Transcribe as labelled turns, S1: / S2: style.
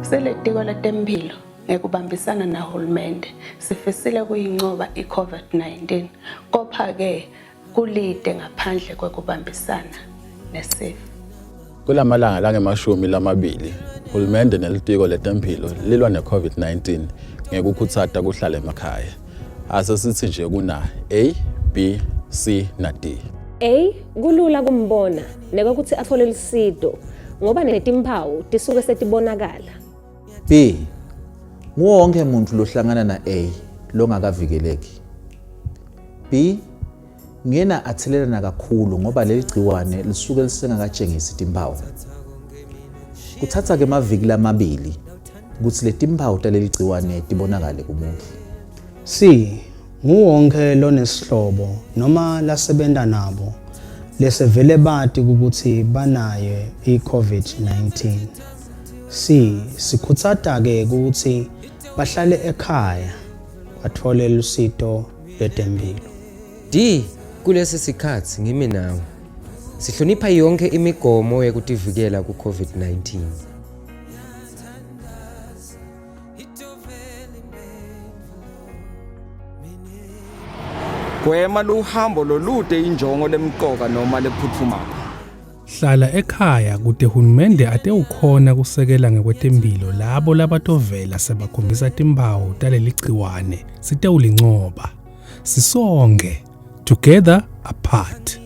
S1: Silitiko letemphilo ngekubambisana nahulumende sifisile kuyincoba i-COVID-19 kopha-ke kulide ngaphandle kwekubambisana nesifo.
S2: Kulamalanga langemashumi lamabili, hulumende nelitiko letemphilo lilwa ne-COVID-19 ngekukhutsata kuhlala emakhaya. Ase sithi nje kuna A, B, C na D.
S3: A kulula kumbona nekwekutsi atfole lusito ngoba netimphawu tisuke setibonakala.
S4: B nguwo wonkhe muntfu lohlangana na A longakavikeleki. B ngena athelelana kakhulu ngoba leli gciwane lisuke lisengakatshengisi timphawu. Kuthatha-ke emaviki lamabili kutsi letimphawu taleli gciwane tibonakale kumuntfu.
S5: C Nguwonkhe lonesihlobo noma lasebenta nabo lesevele bati ukuthi banayo i-COVID-19. C Sikhutsata-ke ukuthi bahlale ekhaya bathole lusito lwetempilo.
S6: D Kulesi sikhatsi ngimi nawe. Sihlonipha yonkhe imigomo yekutivikela ku-COVID-19.
S7: Gwema luhambo lolude injongo lemqoka noma lephutfumako.
S8: Hlala ekhaya kute hulumende atewukhona kusekela ngekwetempilo labo labatovela sebakhombisa timphawu taleligciwane sitewulincoba. Sisonke, together apart.